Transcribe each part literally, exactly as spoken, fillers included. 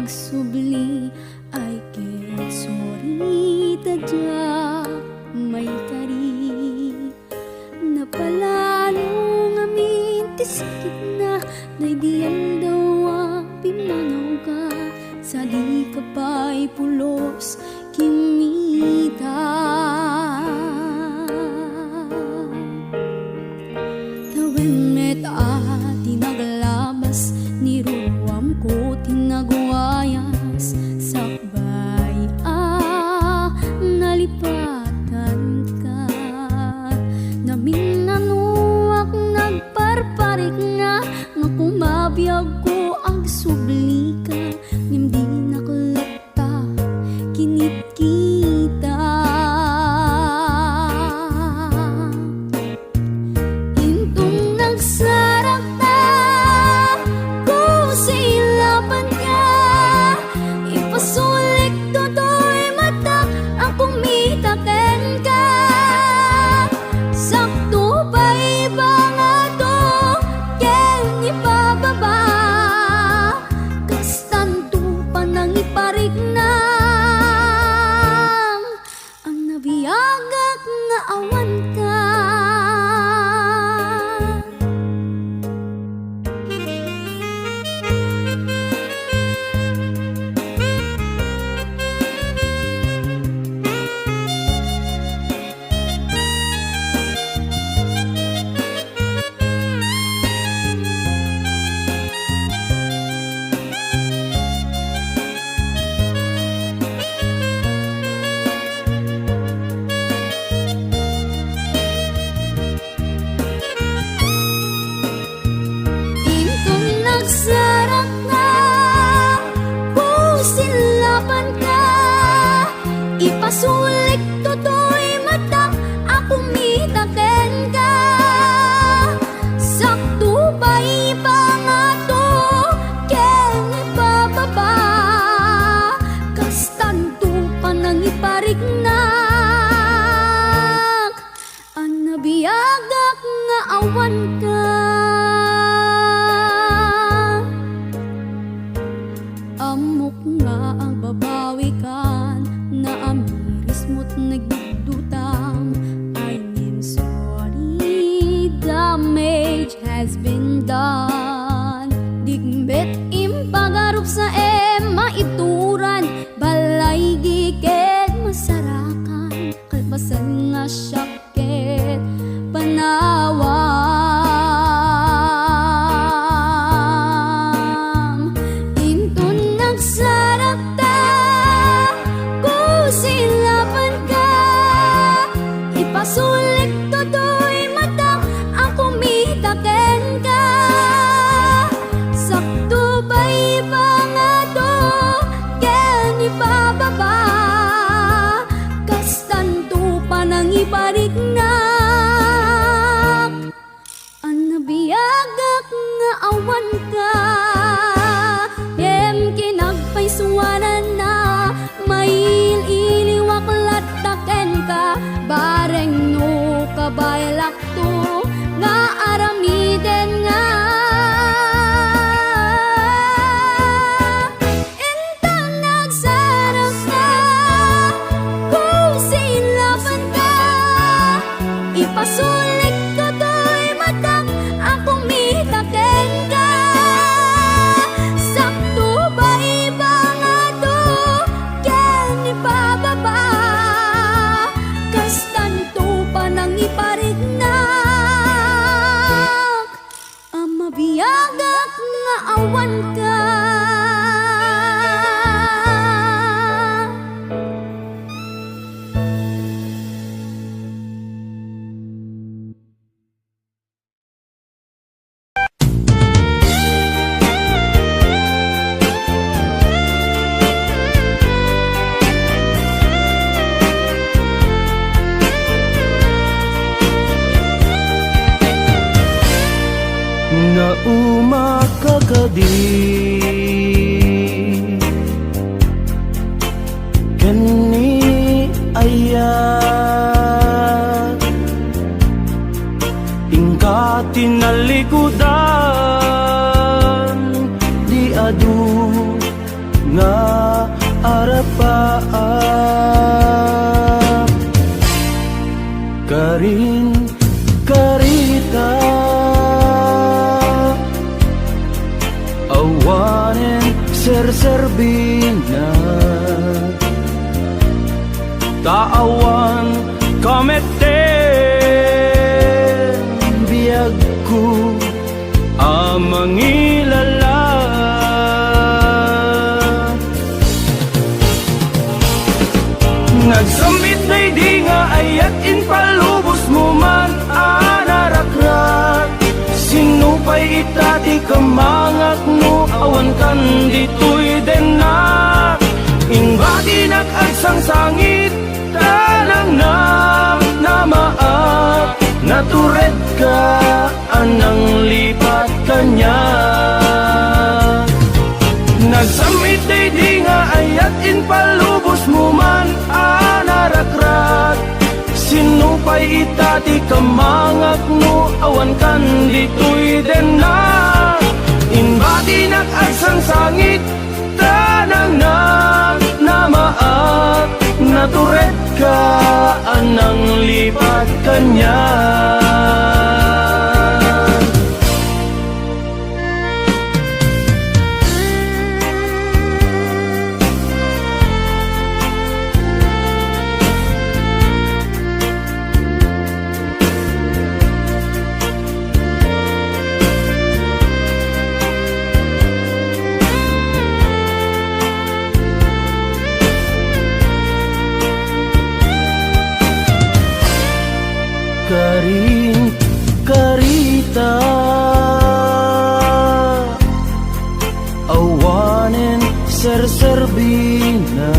Subli ay ket sorry ta diak maikari. Napalalo ngamin ti sakitna, daydi aldaw a pimmangawka, sa dika pay pulos kimmita. Tawen met a ti naglabas, niruruamko ti nagwayas, sakbay a nalipatanka. Naminnanoak nagparparikna, nga kumabiagko agsublika, ngem dinak latta kinitkita. Inton nagsarakta, kusilapanka, ipasulik totoy matak a kumita kenka. Sakto pay ibangato ken ipababa, kastanto panangipariknam. Agnabiagak nga awanka. Inton nagsarakta, kusilapanka, ipasulik totoy matak a kumita kenka. Sakto pay ibangato ken ipababa, kastanto panangipariknak. Agnabiagak nga awanka. Ammok nga agbabawikan, naamirismo't nagdudutang. I am sorry, damage has been done. Dikmet impagarup sa em maituran, balay giket masarakan. Kalpasan nga siak ket panawam. Inton nagsarakta, kusilapanka, ipasulik totoy matak a kumita kenka. Sakto pay ibangato ken ipababa, kastanto panangipariknak. Agnabiagak nga awanka, ngem kinagpaysuananna, mail-iliwak latta kenka, bareng no kabaelakto nga aramiden nga. Inton nagsarakta, kusilapanka, ipasulik totoy matak a kumita kenka. Sakto pay ibangato ken ipababa, kastanto panangipariknak. Agnabiagak nga awanka. Naumak ka kadi ken ni Aya, inka ti nalikudan, di adu nga karita, awanen serserbina, ta awan kametten biagko a mangilala. Nagsammit daydi nga ayat, impalubosmo man a narakrak. Sinno pay ita ti kamangak no awankan ditoy dennak? Imbatinak agsangsangit, ta nangnamnamaak, naturedka a nanglipat kaniak. Nagsammit daydi nga ayat, impalubosmo man a narakrak. Sinno pay ita ti kamangak no awankan ditoy dennak? Imbatinak agsangsangit, ta nangnamnamaak, naturedka a nanglipat kaniak. Karin, karita, awanen serserbina,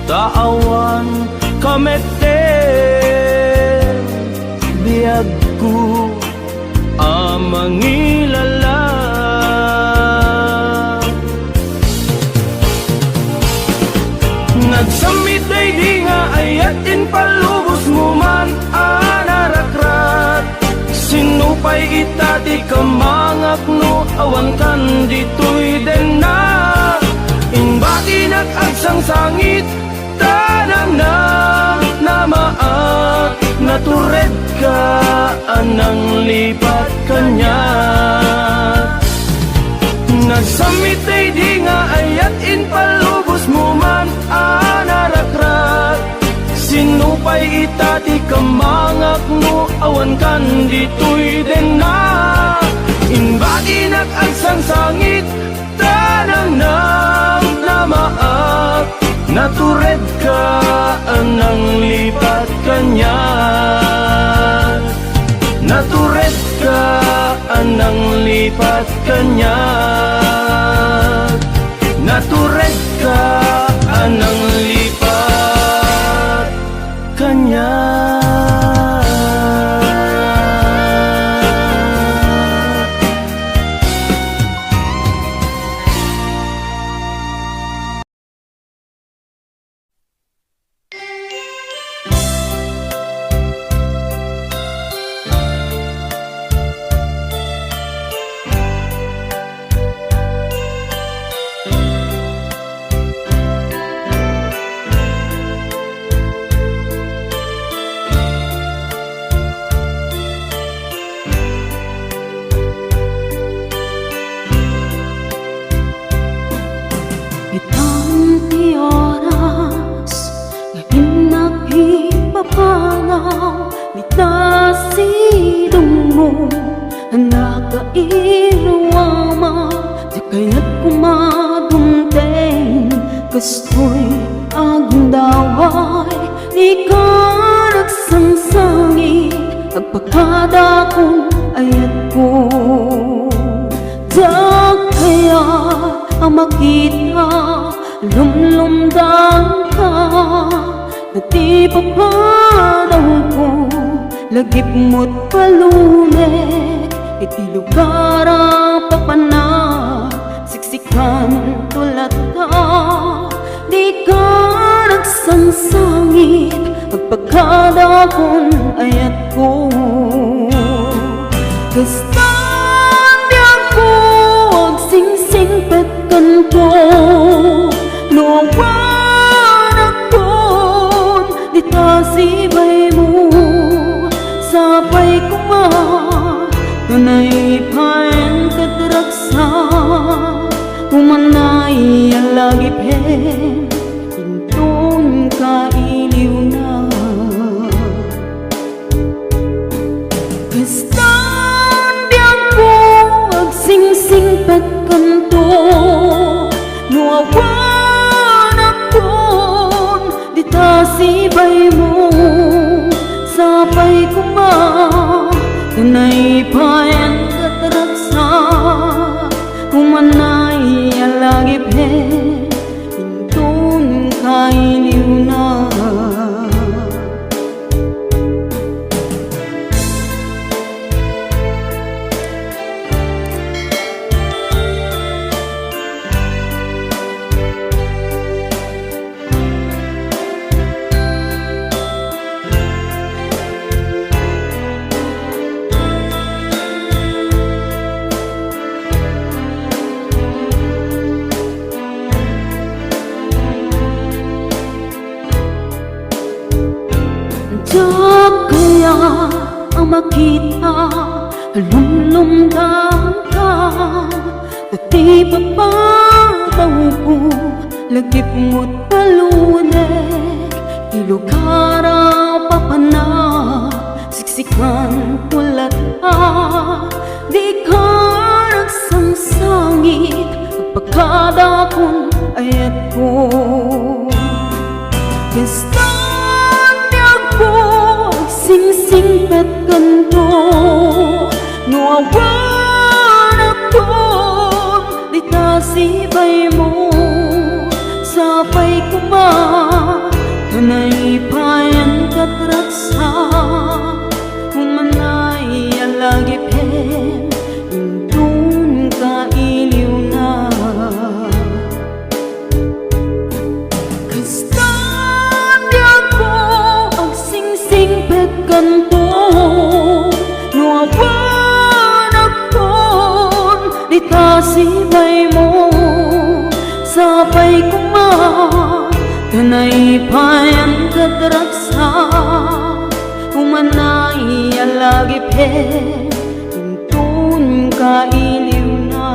ta awan kametten biagko a mangilala. Nagsammit daydi nga ayat, impalubosmo man a narakrak. Sinno pay ita ti kamangak no awankan ditoy dennak? Imbatinak agsangsangit, ta nangnamnamaak, naturedka a nanglipat kaniak. Nagsammit daydi nga ayat, impalubosmo man a narakrak. Sinno pay ita ti kamangak no awankan ditoy dennak? Imbatinak agsangsangit, ta nangnamnamaak, naturedka a nanglipat kaniak. Naturedka a nanglipat kaniak. Naturedka a nanglipat kaniak. Itan ti oras nga innak ipapanaw dita sidongmo, a nakairwama, di kayat koma dumteng, kastoy agundaway, di ka nagsangsangit, agpakadakon ayatko. Diak kayat a makita, lumlumdangka, ta ti papanawko, lagipmo't palunek, iti lugar a papanak, siksikanto latta, di ka nagsangsangit, agpakadakon ayatko. Kasta diakko agsingsingpet kenka, no awan agpon dita sibaymo. a makita, lumlumdamka, ta ti papatawko, lagip mo't palunek, ti lugar a papanak, siksikan ko latta, dika agsangsangit, agpakadakon ayatko. Kastan biagko, agsingsingpetkanto, no awan agton dita sibaymo, sapay koma, ta naipayan ket ragsak, umanay a lagipem, inton kailiwna. Kastan biagko, agsingsingpetkanto, no awan agton dita sibaymo, sapay koma, ta naipayan ket ragsak, umanay a lagipem, inton kailiwna.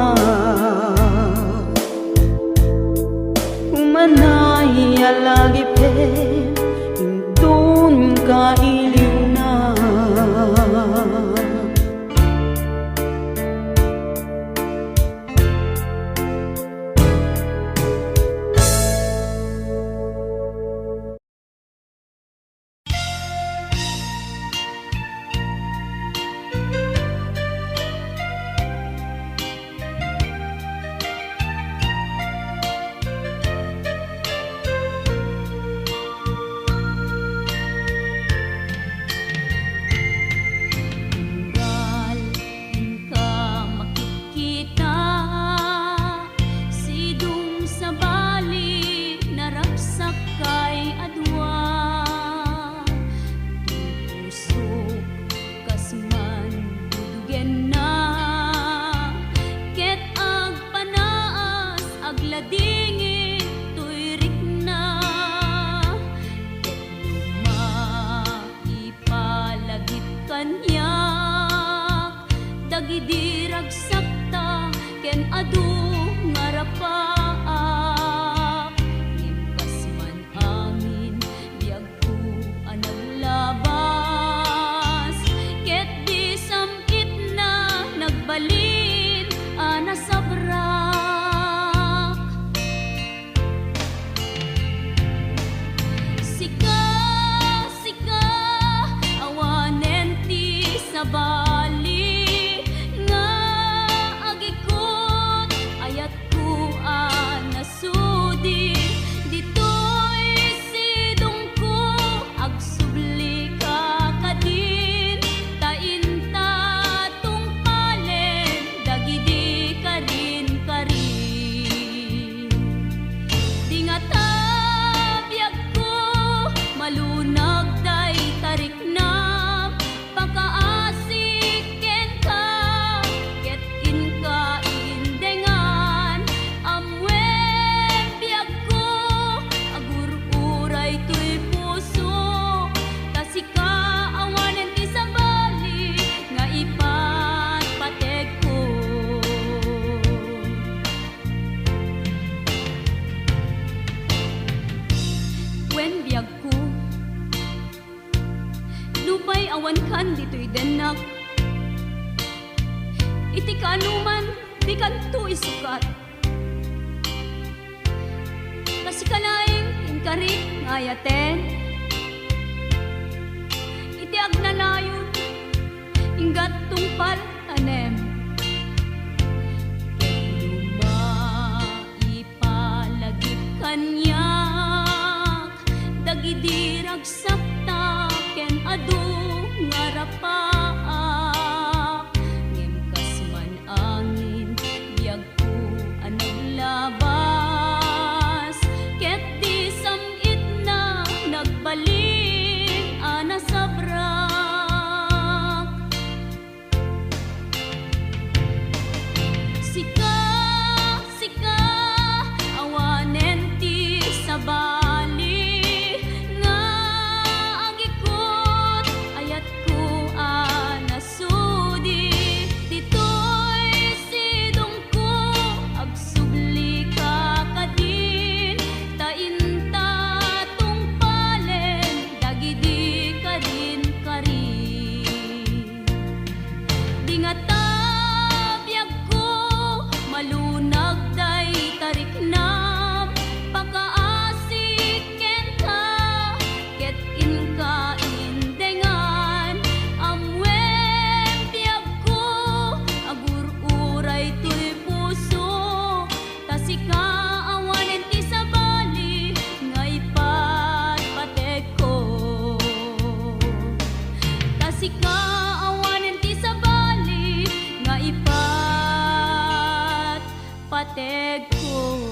Umanay a lagipem, inton kailiwna. Tunggal inka makitkita, sidong sabali naragsakkay a dua. Ti pusok kas mandudugenna, ket agpanaas agladingit toy rikna. Ket no maipalagip kaniak dagidi ragsakta ken adu nga rapaak, ngem kas man angin biagko a naglabas, ket di sam-itna nagbalin a nasabrak. Sika, sika, awanen ti sabali nga agikut, ayatko a nasudi. Ditoy sidongko, agsublika kadin, ta inta tungpalen dagidi karinkarin. Di ngata biagko malunag dayta riknam, pakaasik kenka, ket inka indengan. Ammuen biagko, agur-uray toy puso, ta sika awanen ti sabali nga ipatpategko. Wen biagko, nupay awankan ditoy dennak, iti kaanoman dikanto isukat. Ta sika laeng ti inkarik nga ayaten. Iti agnanayon, inggat tungpal tanem. Ket no maipalagip kaniak dagidi ragsakta ken adu nga rapaak, ngem kas man angin biagko a naglabas, ket di sam-itna nag- Tedko.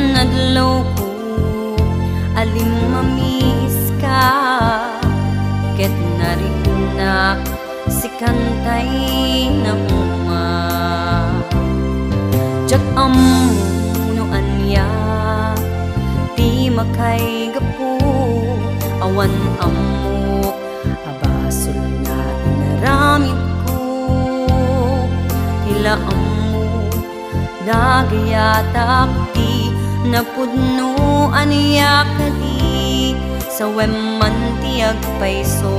Nadlawko a limmamiiska, ket naripennak, sikan tay nauma. Diak ammo no ania ti makaigapu, awan ammok a basol nga inaramidko. Ti la ammo, nagayatak ti napudno. Ania kadi, sawem man ti agpayso.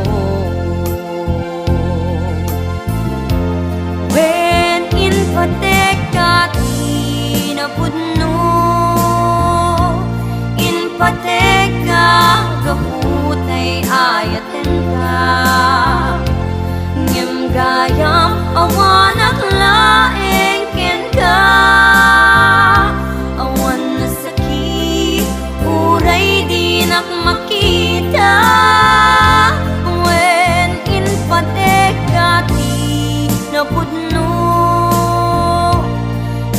Wen, impatekka ti napudno, impatekka gapu tay ayat kenka. Ngem gayam, awanak laeng kenka. Awan a sakit, uray dinak makita. Wen, impatekka ti napudno.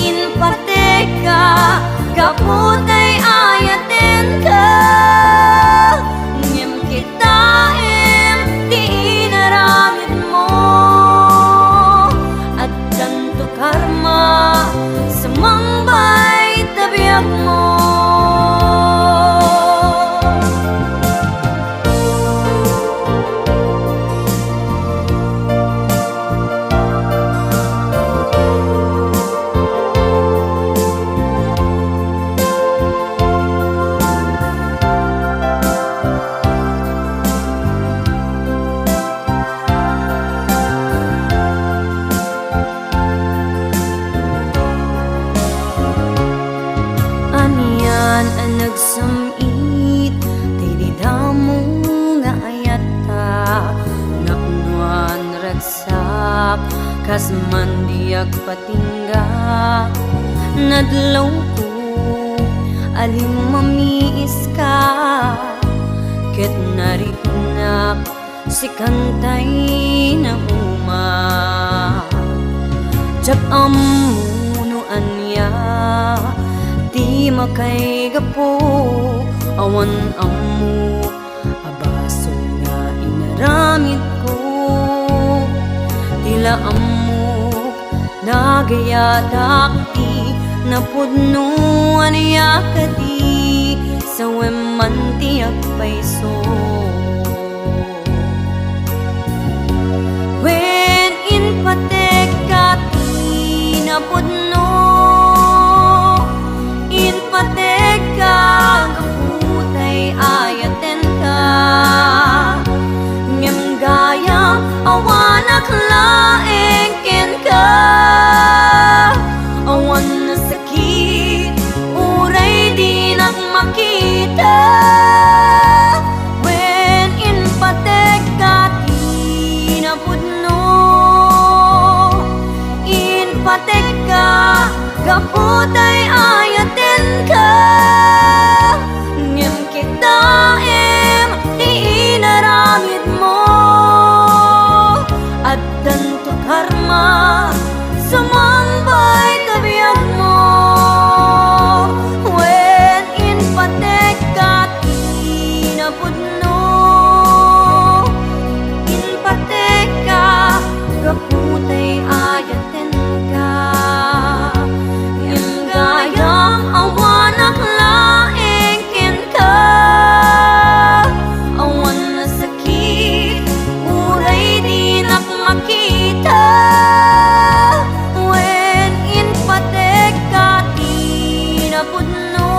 Impatekka gapu tay ayatenka. Ngem kitaem ti inaramidmo. Addanto karma, sumangbay ta biagmo. Anian a nagsam-it daydi damo nga ayatta, napnoan ragsak kas man di agpatingga. Nadlawko a limmamiiska, ket naripennak, sikan tay nauma. Diak ammo no ania ti makaigapu, awan ammok a basol nga inaramidko. Ti la ammok, nagayatak ti napudno. Ania kadi, sawem man ti agpayso. Wen, impatekka ti napudno, impatekka gapu tay ayatenka. Ngem gayam, awanak laeng kenka. Awan a sakit, uray dinak makita. Wen, impatekka ti napudno. Impatekka gapu tay ayatenka. Ngem kitaem ti inaramidmo. Addanto karma, sumangbay ta biagmo. Wen, impatekka ti napudno. Impatekka gapu tay ayatenka. Ngem gayam, awanak laeng kenka. Awan a sakit, uray dinak makita. Wen, impatekka ti napudno.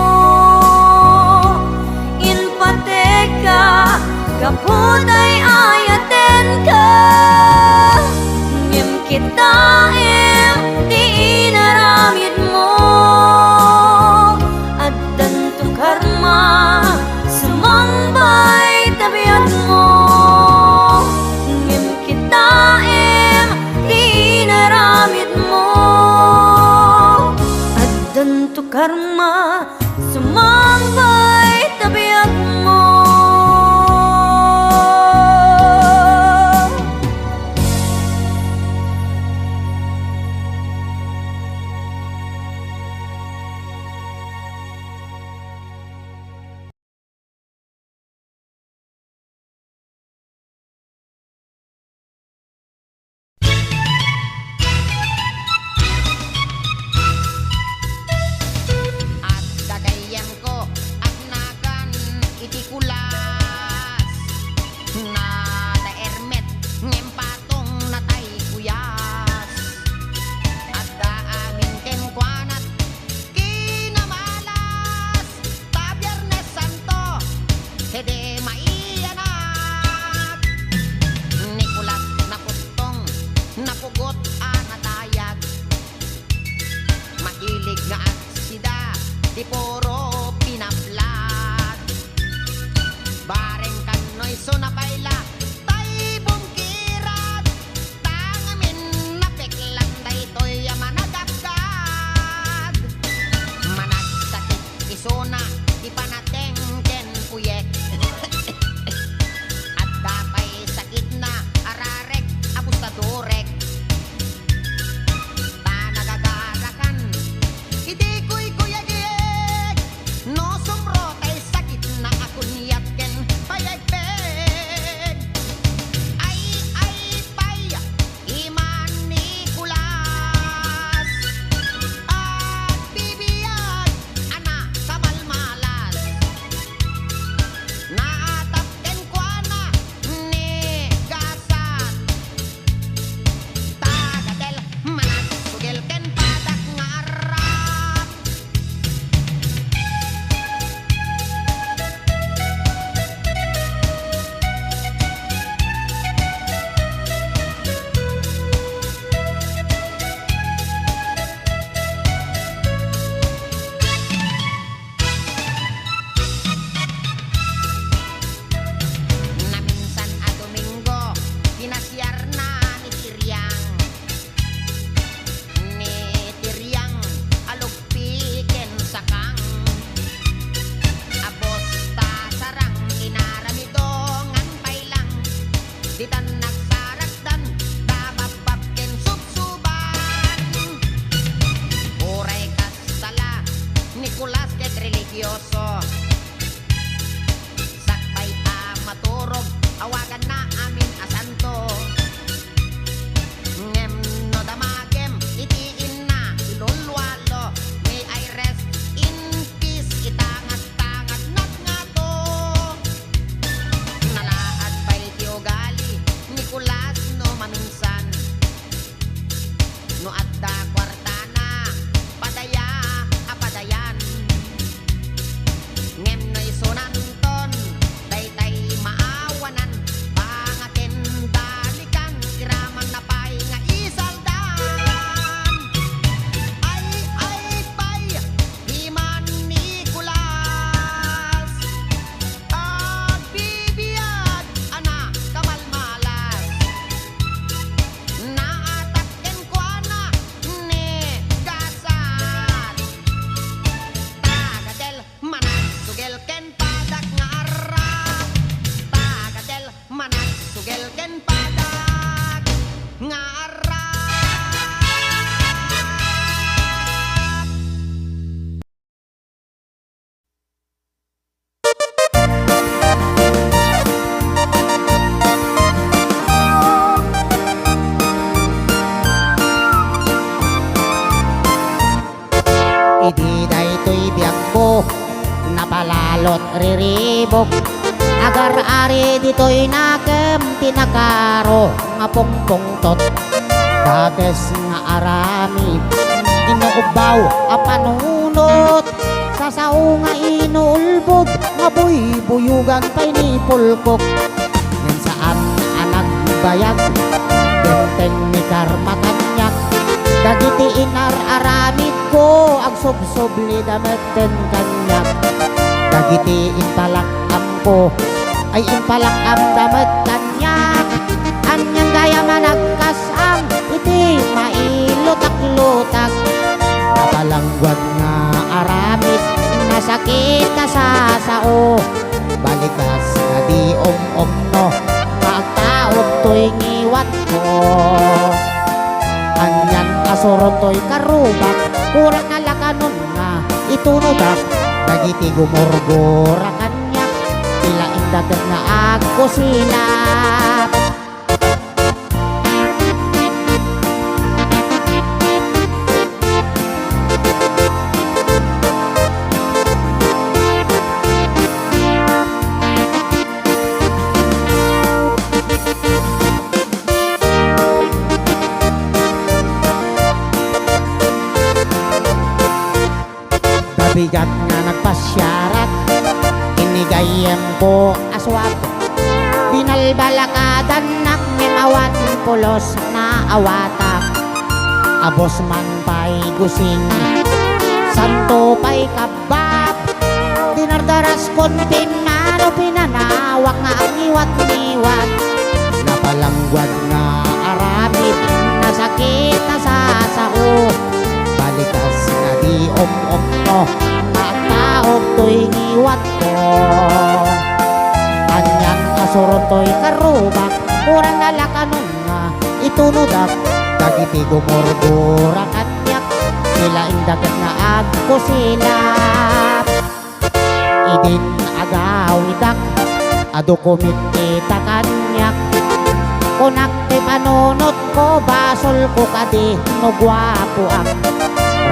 Impatekka gapu tay ayatenka. Ngem kitaem ti inaramidmo. Addanto karma, sumangbay ta biagmo. Ngem kitaem ti inaramidmo. Addanto karma, sumangbay ta biagmo. ti puro pinaplat. Bareng kanno isu napay la tay bungkirat, ta ngamin napeklan daytoy a managapgad. Managsakit isuna ti panateng ken uyek. Adda pay sakitna a rarek a bustadurek. Ta nagagarakan iti kuykuyagik, no sumro tay sakitna a kunyat ken payegpeg. Ay, ay, pay, Iman ni Nicolas, agbibiag a nakamalmalas. Naatap kenkuana ni Gasat. Tagatel, managsugil ken padak nga arrap. Naminsan a Domingo, kinasiarna ni Tiriang. Ni Tiriang a lugpi ken sakang. Abos ta sarang inaramidon ngan pailang. Ditan nagsarakdan, dababbab ken subsuban. Uray kas sala, Nicolas ket religioso. Sakbay a maturog, awaganna amin a santo. Ngem no damagem iti inna, ilulualo, may I rest in peace, itangad-tangad nagngado. Nalaad pay ti ugali ni Nicolas no maminsan. No adda kuartana, padaya a padayan. Ngem no isunanton daytay maawanan, bangaten dalikan, iramangna pay nga isaldan. Ay, ay, pay, Iman ni Nicolas, agbibiag a nakamalmalas. Naatap kenkuana ni Gasat. Tagatel, managsugil ken padak nga arrap. Tagatel, managsugil ken padak nga arrap. Idi daytoy biagko, napalalot riribuk. Agar-ari ditoy nakem ti nakaro nga pungpungtot. Dakes nga aramid, inubbaw a panunot. Sasao nga inuulbod, nga buybuyogan pay ni Pulkok. Ngem saan a nagbayag, dimteng ni Karma kaniak. Dagiti inar-aramidko, agsubsublida met ken kaniak. Dagiti impalak-amko, ay impalak-amda met kaniak. Anian gayam a nagkas-, am iti mailutak-lutak. Napalangguad nga aramid, nasakit a sasao. Balikas nga di um-umno, nga agtaud toy ngiwatko. Anian a suron toy karrubak, uray nalakanon nga itunodak. Dagiti gumurgura kaniak, ti laeng daket nga agkusilap. Nabigat nga nagpasiarak, inigayyemko a suab. Binalbalakadannak ngem awan pulos naawatak. Abos man pay gusing, santo pay kab-, Pimmano pinanawak nga agniwat-niwat. Napalangguad nga aramid, nasakit a sasao. Balikas nga di um-umno, nga agtaud toy ngiwatko. Anian a suron toy karrubak, uray nalakanon nga itunodak. Dagiti gumurgura kaniak, sila inda ket nga agkusilap. Idin agawidak, adu kumitkita kaniak. Kunak ti panunotko, basolko kadi no guapoak.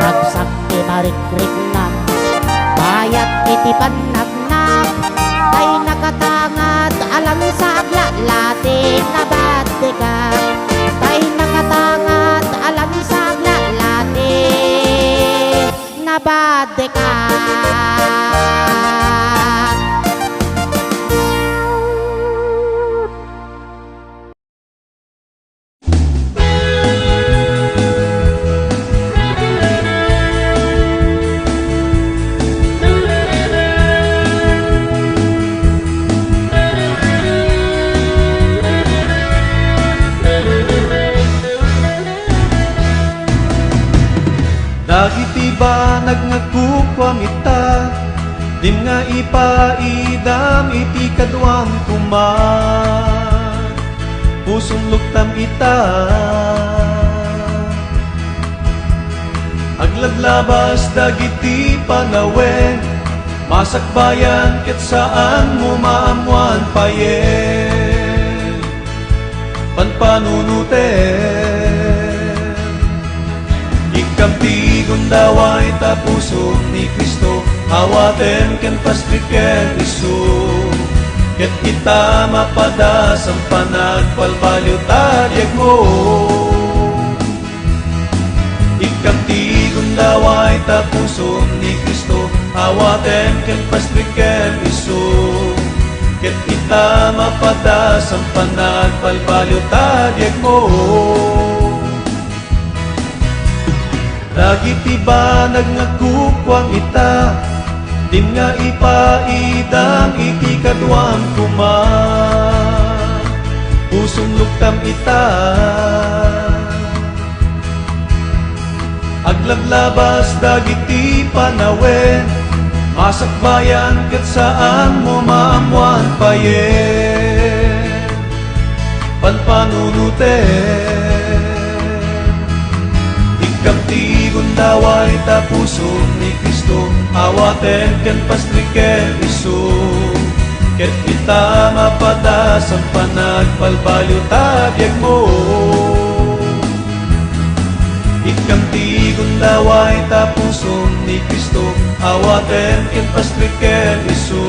Ragsak ti marikriknak, bayat iti pannaknak. Tay nakatangad a lansa aglalati, nabaddekak. Tay nakatangad a lansa aglalati, nabaddekak. Dagiti banag nga kukuam ita, dim nga ipaidam iti kaduam koma. Pusom luktam ita. Aglablabas dagiti panawen, masakbayan ket saanmo maammoan payen. Panpanunoten. Ikkam ti gundaway ta pusom ni Cristo, awatem ken pastriken isu. Ket ita mapadas a panagbalbaliw ta biagmo. Ikkam ti gundaway ta pusom ni Cristo, awatem ken pastriken isu. Ket ita mapadas a panagbalbaliw ta biagmo. Dagiti banag nga kukuam ita, dim nga ipaidam iti kaduam koma. Pusom luktam ita. Aglablabas dagiti panawen, masakbayan ket saanmo maammoan payen. Panpanunoten. Ikkam ti gundaway ta pusom ni Cristo, awatem ken pastriken isu. Ket ita mapadas a panagbalbaliw ta biagmo. Ikkam ti gundaway ta pusom ni Cristo, awatem ken pastriken isu.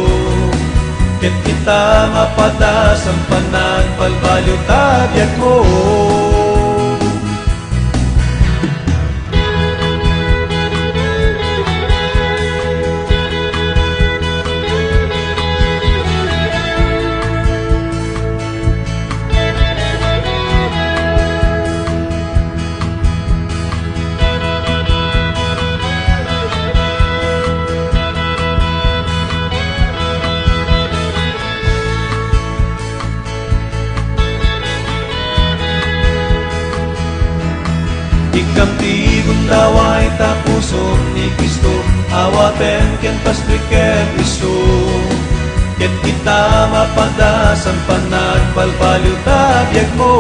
Ket ita mapadas a panagbalbaliw ta biagmo. Ikkam ti gundaway ta pusom ni Cristo, awatem ken pastriken isu. Ket ita mapadas a panagbalbaliw ta biagmo.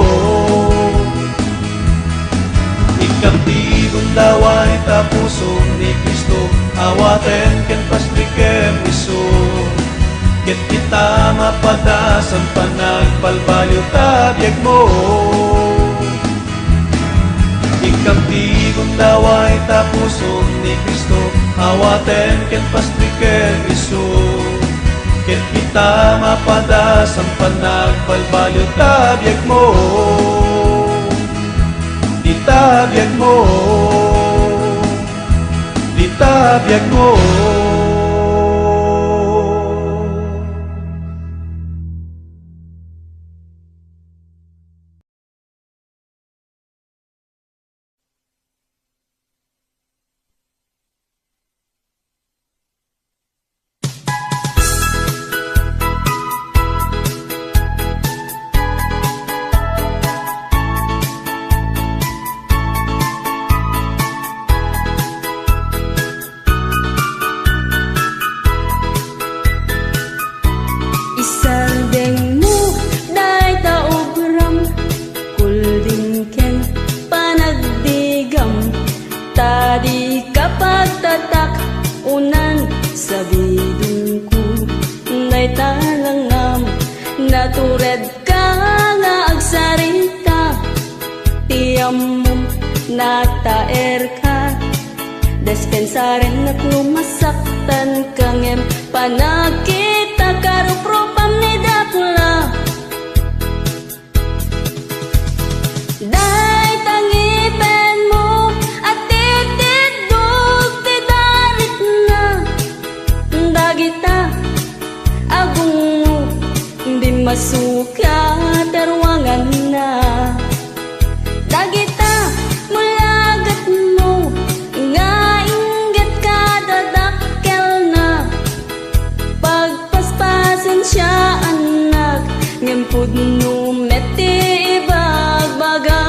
Ikkam ti gundaway ta pusom ni Cristo, awatem ken pastriken isu. Ket ita mapadas a panagbalbaliw ta biagmo. Ikkam ti gundaway ta pusom ni Cristo, awatem ken pastriken isu. Ket ita mapadas a panagbalbaliw ta biagmo. Ita biagmo. Ita biagmo. Sarennak no masaktanka ngem panagkitaka ruprupam ni Dracula. Dayta ngipenmo a titiddog ti daritna. Dagita agongmo, bimmasuka ti ruanganna. Dagita mulagetmo nga inggit kadadakkelna. Pagpaspasensiaannak, ngem pudno met ti ibagbaga.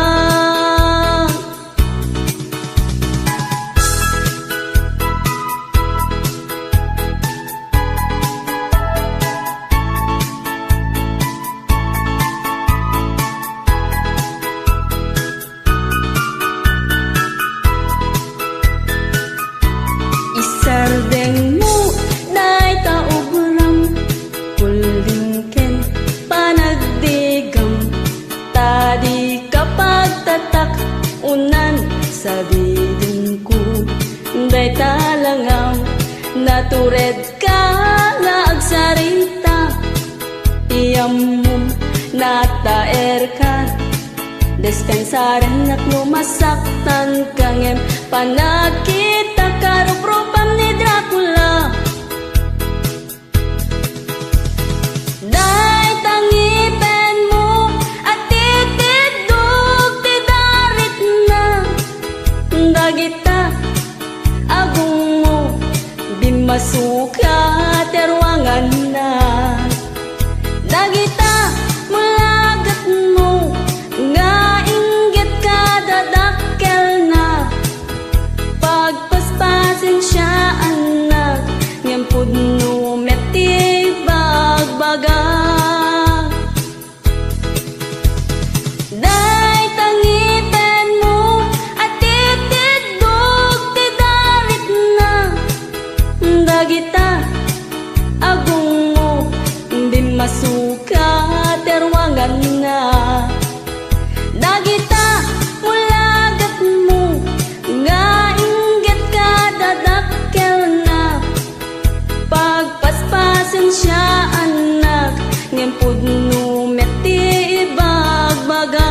Isardengmo dayta obram, kulding ken panagdigam, ta dika pagtatak-onan. Sadidenko dayta langam, naturedka nga agsarita. Ti ammom, nataerka. Dispensarennak no masaktanka ngem panagkitaka ruprupam ni Dracula. Dayta ngipenmo a titiddog ti daritna. Dagita agongmo, bimmasuka ti ruanganna. Dagita mulagetmo nga inggit kadadakkelna. Pagpaspasensiaannak, ngem pudno met ti ibagbaga. Dayta ngipenmo a titiddog ti daritna. Dagita agongmo, bimmasuka ti ruanganna. Dagita mulagetmo nga inggit kadadakkelna. Pagpaspasensiaannak, ngem pudno met ti ibagbaga.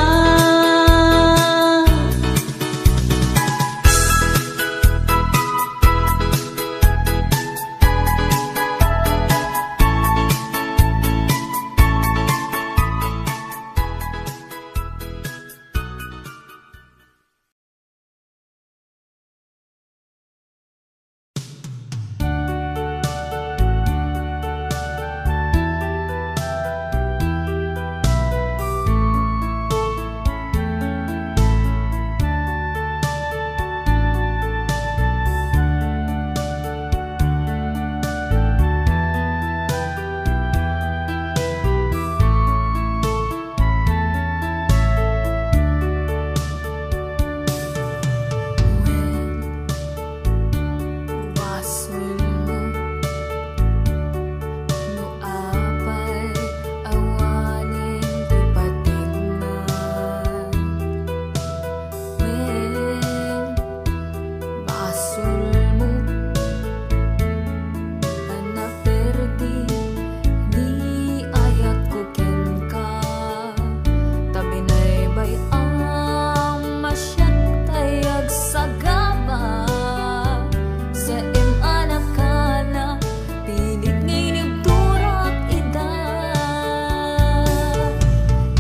Wen, basolmo no apay awanen ti patedna. Wen, basolmo a naperdi ni ayatko kenka. Ta binaybay-am a siak tay agsagaba. Saan a nakana, pilit nga inibturak ida.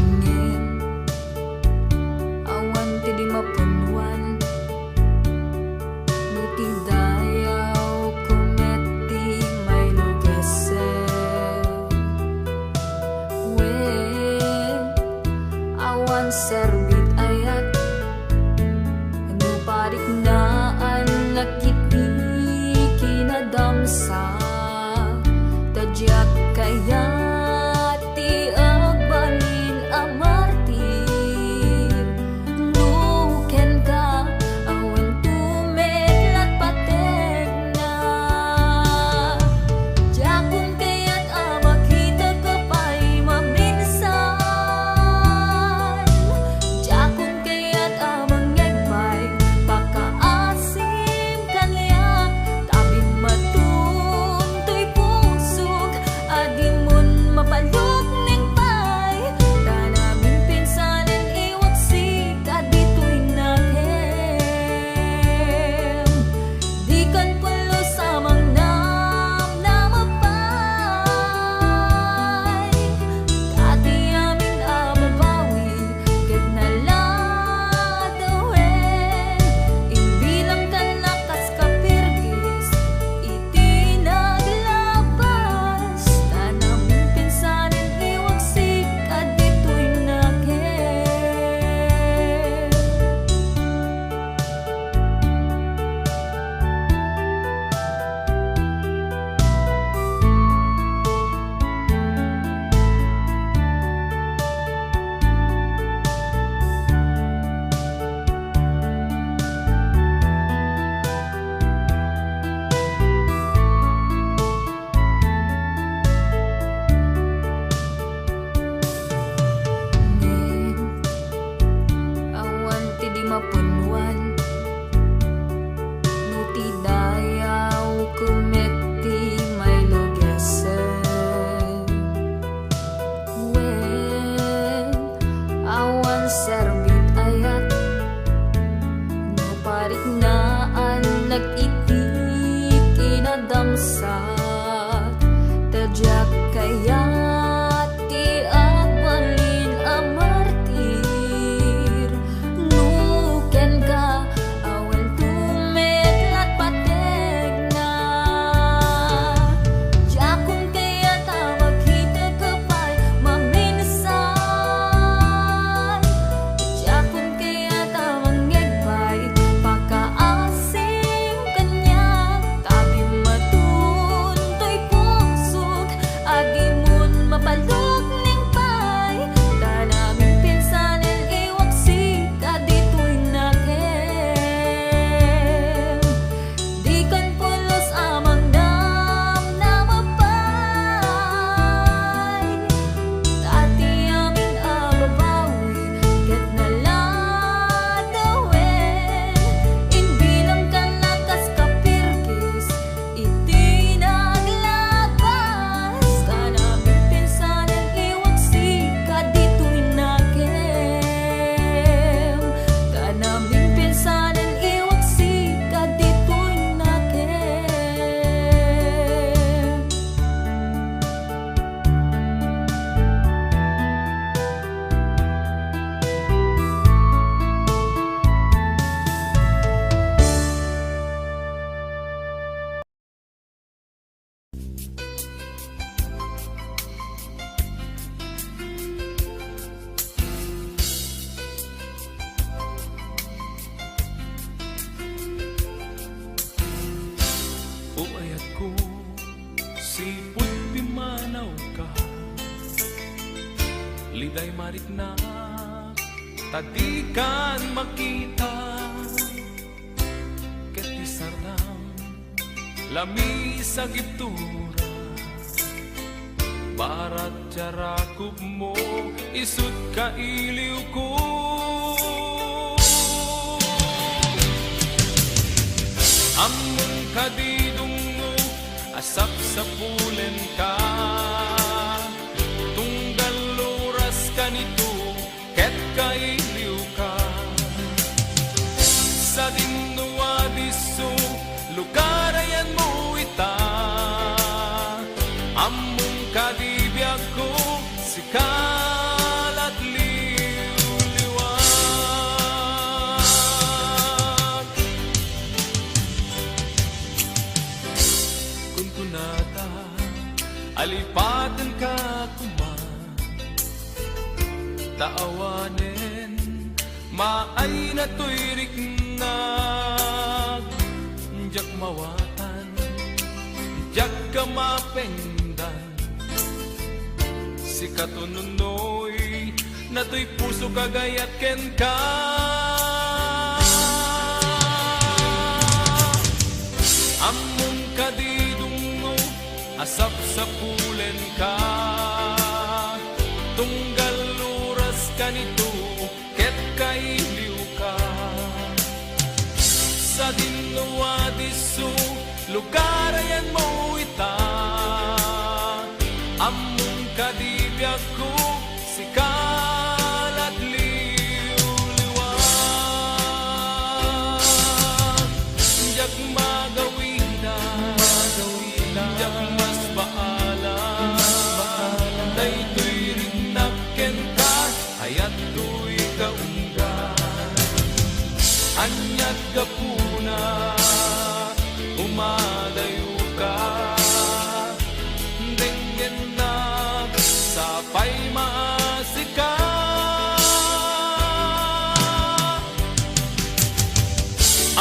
Ngem awan ti di mapunwan. No ti dayawko met ti mailugesek, wen, awan serbit ayat no pariknaan dagiti kinadamsa, ta diak kayat ti agbalin a martir. No kenka, awan tumetlat pategna. Diakon kayat a makitaka pay maminsan. Diakon kayat a mangngeg pay pakaasim kaniak. Ta diak kayat ti agbalin a martir, no kenka awan met latpategna. Diakon kayat a makitaka pay maminsan. Diakon kayat a mangngeg pay pakaasim kaniak, ta di matuntoy pusok a dimon mapalukneng pay, ta namin pinsanen iwaksik a ditoy nakem. Dikan pulos a mangnamnama pay, ta ti amin a babawi ket naladawen, imbilangkan a kas kapirkis iti naglabas, ta namin pinsanen iwaksik a ditoy nakem. Ta namin pinsanen iwaksik a ditoy nakem. O ayatko, sipud pimmanawka, liday mariknak, ta dikan makita. Ket ti sardam, lamis a gibtura, barat ti arakupmo, isut' kailiwko. Ammom kadi, dungngo, a sapsapulenka, tunggal oras kanito, ket kailiwka. Sadin no adisso, lugarayanmo ita. Ammom kadi, biagko, sika lat liwliwak. Kunkunata, alipatenka koma. Ta awanen maayna toy riknak, diak mawatan, diak ka mapengdan. Sikato nunoy, natoy pusok a gayat kenka. Ammom kadi, dungngo, a sapsapulenka. Tunggal oras kanito ket kailiwka. Sadin no adisso, lugarayanmo ita. Ammom kadi, biagko, sika lat liwliwak. Diak magawidan, diak masbaalan, daytoy riknak kenka, ayat toy kaunggan. Ania't gapuna, umadayoka. Denggennak, sapay maasika.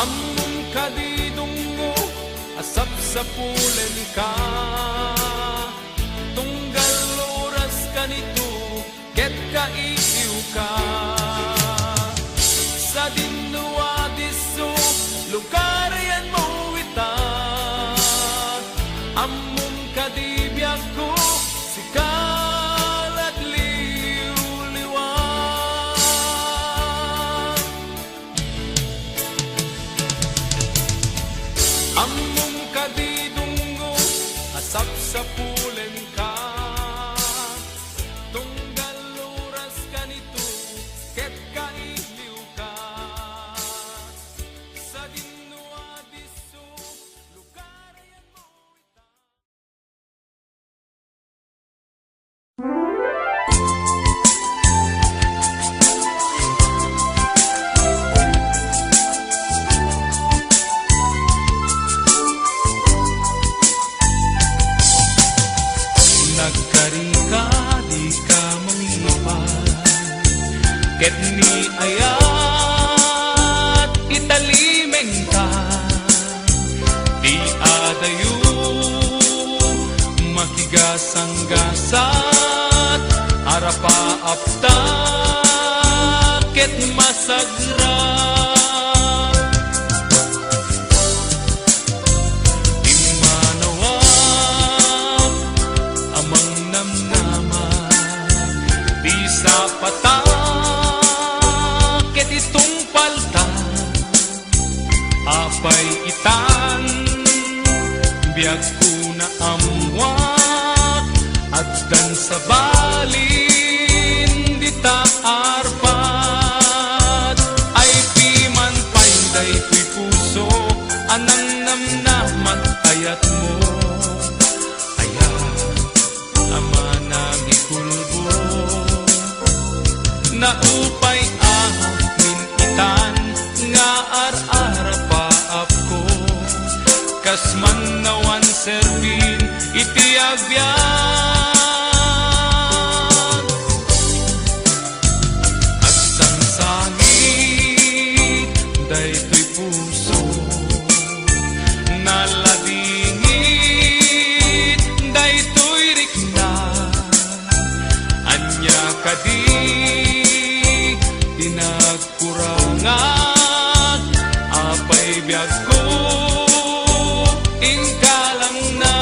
Ammom kadi, dungngo, a sapsapulenka. Tunggal oras kanito, ket kailiwka. Sadin no adisso, lugarayanmo ita. Ammom kadi, biagko, sika lat liwliwak. Ammom kadi, dungngo, a sapsapulenka. Tunggal oras kanito, ket kailiwka. Sadin no adisso, lugarayanmo ita. Ket ni ayat italimenta ti adayo, makigasanggasat, arapaapta ket masagra. Immanawak a mangnamnama, ti sapata ket itungpalta. Apay itan, biagko naammoak, addan sabalin dita arpat. Ay piman pay daytoy puso a nangnamnamat ayatmo. Ayat a manangikulbo. Naupay a min itan nga ar-arapaapko, kas mannawan serbin iti agbiag. Agsangsangit daytoy puso, naladingit daytoy rikna. Ania kadi ti nagkurangak? Apay biagko, inka lang na.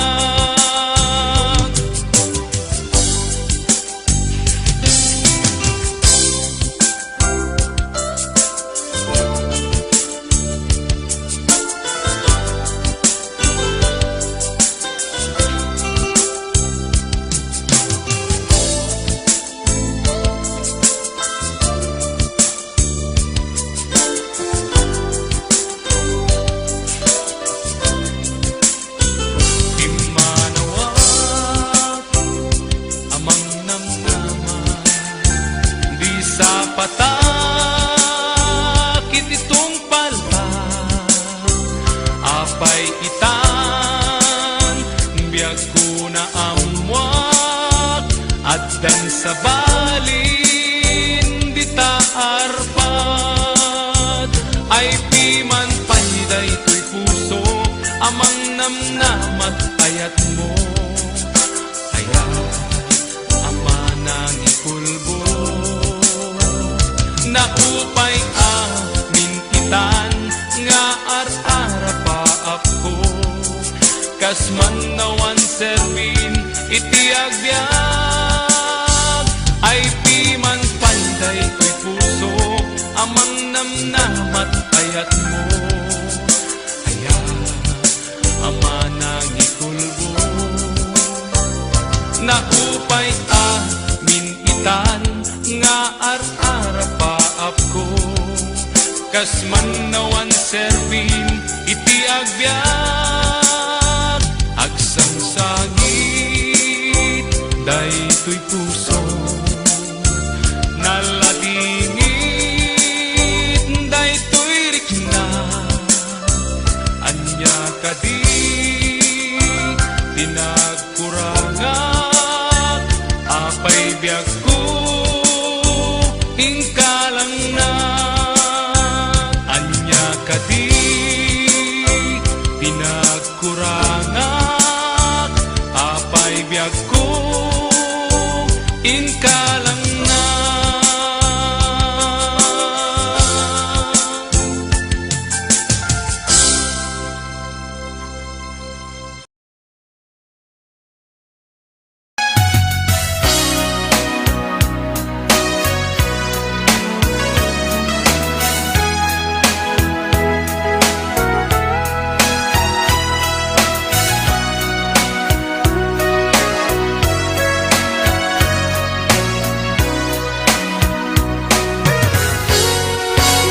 Immanawak a mangnamnama, di sapata ket itungpalta. Apay itan, biagko naammoak, addan sabalin dita arpat. Ay piman pay daytoy puso a mangnamnamat ayatmo. Ayat a manangikulbo. Naupay a min itan nga ar-arapaapko, kas mannawan serbin iti agbiag. Ay piman pay daytoy puso a mangnamnamat ayatmo. Ayat a manangikulbo. Naupay a min itan nga ar-arapaapko, kas mannawan serbin iti agbiag. Agsangsangit daytoy puso, naladingit daytoy rikna. Ania kadi ti nagkurangak? Apay biagko, inka lang na. Ania kadi ti nagkurangak? Apay biagko, inka lang na.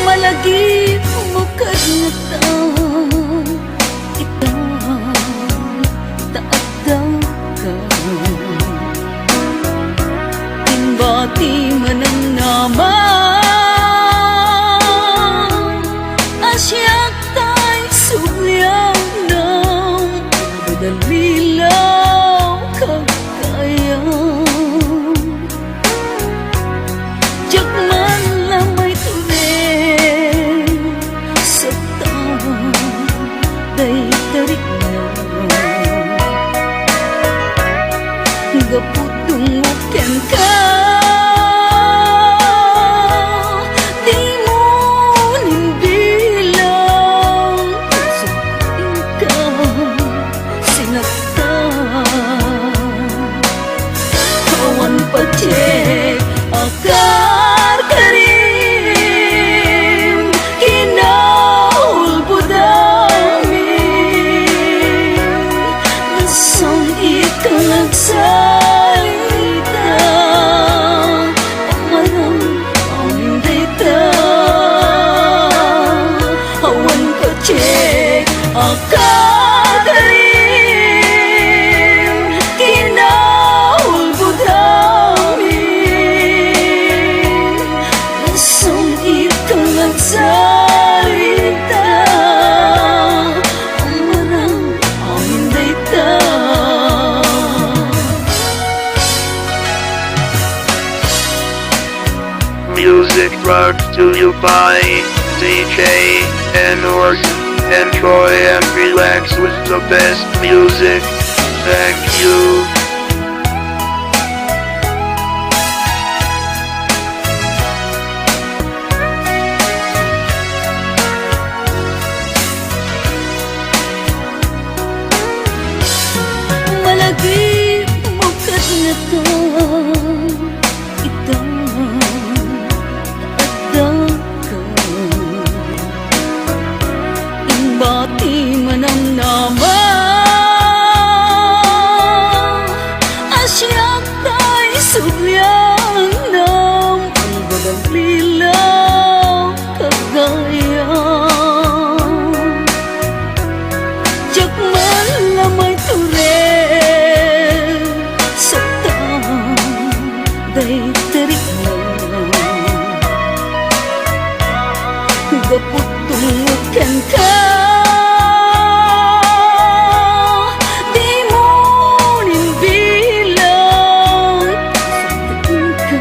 Malagip mo kadngatan, ita, ta adda ka. Imbati manangnama, a siak tay sublianam, madalilaw kagkayam. Diak man Gapu dungog kenka, dimo nimbilang, sumpitka, sinaktan. Awan patiek a karkarim, kinaulbod amin. Nasangit ka nagsalita, amarang amin dayta. Awan patiek a karkarim, kinaulbod amin. Nasangit ka nagsalita, amarang amin dayta. Music brought to you by D J Enors. Enjoy and relax with the best music. Thank you. Malagip mo ket ngata, ita, addaka. Imbati manamnama a siak tay sublianam, ang bagalila kagayam. Diak man la maitured, saktan, dayta rikna. Gapu dungog kenka, dimo nimbilang, saktan ka,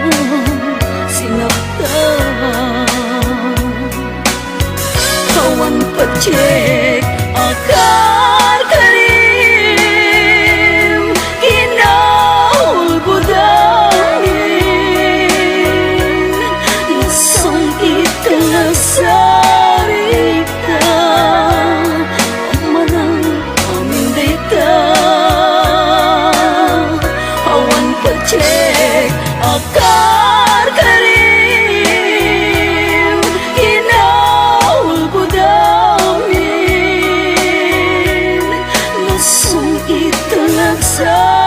sinaktan. Awan patiek a karkarim, kinaulbod amin. Nasangit ka nagsalita, amarang amin dayta. Awan patiek a karkarim, kinaulbod amin. Nasangit ka nagsa-